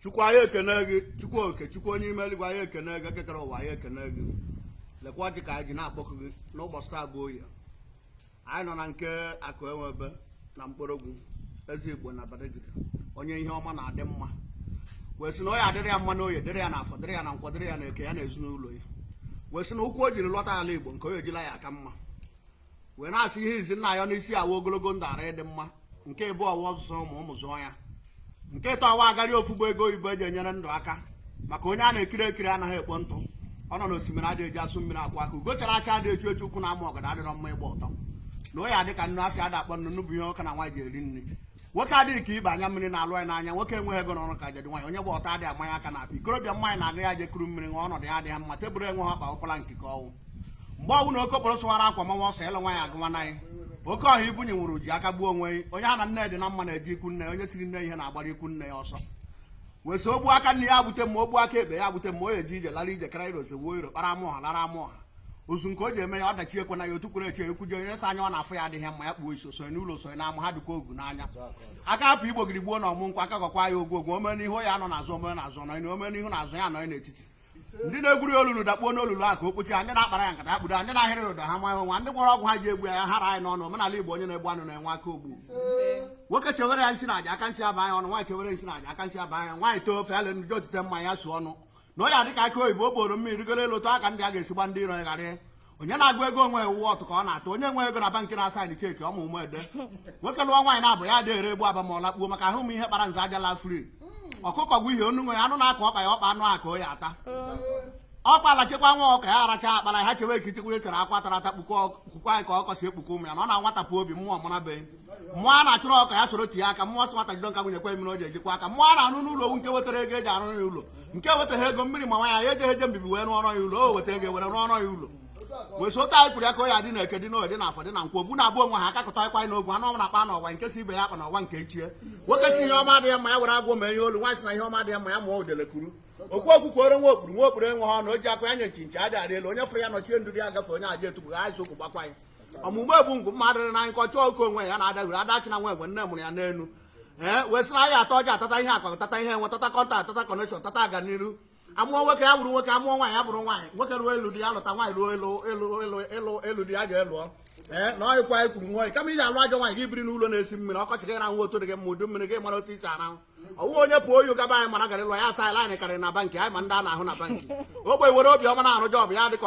Chukwu, anyị ekene gị. Chukwu oke, Chukwu onye ime eluigwe, anyị ekene gị. Ekekere ụwa, anyị ekene gị. Lekwa ọjị ka anyị ji na-akpọkụ gị n'ụbọchị taa bụ Oye. Anyị nọ na nke Akụ Enwebe na Mkpọrọgwụ Eze Igbo na Badagry, onye ihe ọma na-adị mma, wee sị na onye adịrị ya mma na Oye, dịrị ya na Afọ, dịrị ya na Nkwọ, dịrị ya na Eke, ya na ezinụlọ ya, wee sị na ụkwụ o jiri lọta ala Igbo nke onye ejila ya aka mma, wee na-asị ihe izi nna ya n'isi awa ogologo ndụ, ara ịdị mma, nke ịbụ ọwa ọzụzụ ụmụ ụmụ zụọ ya, nke ịtọ awa agarị ofugbo ego oyibo eji enyere ndụ aka, maka onye a na-ekiri ekiri anaghị ekpo ntụ, ọ nọ n'osimiri adịghị eji asụ mmiri akwa aka, ugo chara acha adịghị echu echu, ụkwụ na-ama ọgada adịrọ mma ịgba ọtọ, na oyi adị ka nnu, asị ada akpọ nnu, nnu bụ ihe nwoke na nwaanyị ji eri nri. Nwoke adịghị ka ibe, anya mmiri na-alụ anyị n'anya, nwoke enweghị ego n'ọrụ ka jadi nwaanyị, onye gba ọtọ adịghị amanya aka na apa, ikorobịa mmanya na-aga ya je kuru mmiri ṅụọ, ọnọdụ ya adịghị mma, tebụl enweghị ọkpa ụkwala nkike ọnwụ. Mgbe ọnwụ na okokporo sụwara akwa manwa ọsọ ịlụ nwaanyị agụnwa anyị, oke ọha ibunye nwụrụ ji aka gbuo onwe ya, onye ha na nne dị na mma na-eji ikwu nne, onye tiri nne ihe na-agbara ikwu nne ya ọsọ, wee sị ogbu aka nne ya gbute mma, ogbu aka ekpe ya gbute mma, o eji ije lara ije kara iro ozegbuo iro kpara amụ ọha lara amụ ọha ozu nke o ji eme ya ọdachi ekwe na ya otu kwere eche ekwuje, onye sa anya ọ na-afụ ya adịghị mma, ya kpuo isi sonye n'ụlọ, sonye n'ama ha dịkwa ogu n'anya, aka hapụ igbogiri gbuo na ọmụ nkwụ, aka gọkwa ya ogwu ogwu, ome n'ihu ya anọ n'azụ, ome n'azụ nọ ome n'ihu n'azụ ya anọ n'etiti, ndị na-egwuri olulu dakpuo n'olulu ahụ ka o kpochi ya, ndị na-akpara ya nkata ya kpudo ya, ndị na-ahịrị ụdọ ha manya onwe, ndị gwọrọ ọgwụ ha ji egbu ya hara anyị n'ọnụ. Omenala Igbo, onye na-egbu anụ na-enwe aka ogbu. Nwoke chewere ya nsị na aja, aka nsị aba anya ọnụ, nwaanyị chewere nsị na aja, aka nsị aba anya, nwaanyị too ofe ya le nje otite mmanya ya suo ọnụ, na onye adị ka aka oyibo okporo mmiri rigoro elu, otu aka ndị a ga-esi gba ndị iro ya ghara onye na-agụ ego onwe ewu ọtụ ka ọ na-atụ, onye nwe ego na bankị na-asaịnị cheque ọmụ ụmụ ede. Nwoke lụọ nwaanyị na-abụ ya adịghị ere egbu aba ma ọ lakpuo, maka ahụ m ihe kpara nze aja la fri ọkụkọ gwa ihe onu nwe ya, anụ na-akọ ọkpa ya ọkpa anụ a ka o ya ata ọkpa alachekwa nwa ọka ya aracha akpara ya, ha chewe ka ichekwere chere akwa tara ata kpukwa anyị ka ọkọ si ekpukọ ụmụ ya, na ọ na-anwatapụ obi mmụọ marabeghị mmụọ a na-achụrụ ọka ya soro tinye aka, mmụọ sị nwata jido nka nwunye kwe mmiri o ji ejikwa aka, mmụọ a na-anụ n'ụlọ owu nke wetara ego eji arụ ya ụlọ, nke wetaghị ego mmiri ma nwa ya ya ejeghị eje mbibi wee rụọ ọrụ ya ụlọ, o weta ego were rụọ ọrụ ya ụlọ, wee so anyị kwuru ya ka o ya dị na Eke, dị n'Oye, dị na Afọ, dị na Nkwọ, ogbu na-abụ onwe ha akakọta ịkwa anyị n'ogwu anụ ọma na-akpa n'ọwa, nke si ibe ya akpa n'ọwa nke echie. Nwoke si ihe ọma adịghị mma ya were agwọ mee ihe olu, nwaanyị si na ihe ọma adịghị mma ya mụọ udele kuru okwu okwu kwuoro nwa okpuru, nwa okpuru enweghị ọnụ o ji akwa ya nye nchi nchi adị arị elu, onye fụrụ ya nọchie ndụ ya agafe, onye aja etukwu ha anyị sokwu gbakwa anyị ọmụmụ egbu ngwu mma adịrị n'anyị ka ọ chọọ oke onwe ya na-adaghuru adachi na nwa egwe nne mụrụ ya n'elu ee, wee sị na anyị atọ ọjọọ atata ihe akụ, tata ihe enwe, tata contact, tata connection, tata aganiru. Amụọ nwoke ya bụrụ nwoke, amụọ nwaanyị ya bụrụ nwaanyị, nwoke ruo elu di ya lụta nwaanyị, ruo elu elu elu elu elu di ya ga-elụọ ee, na ọyịkwa anyị kwuru nwaanyị, kama iji alụ ajọ nwaanyị gị biri n'ụlọ na-esi mmiri ọkọchị gị rahụ otu dị gị mma, udu mmiri gị mara otu isi arahụ ọwụ, onye pụọ oyi gaba anyị mara gara ịlụ ya asa anyị karịrị na bankị anyị ma ndị a na-ahụ na bankị ogbe were obi ọma na-arụ job ya dị ka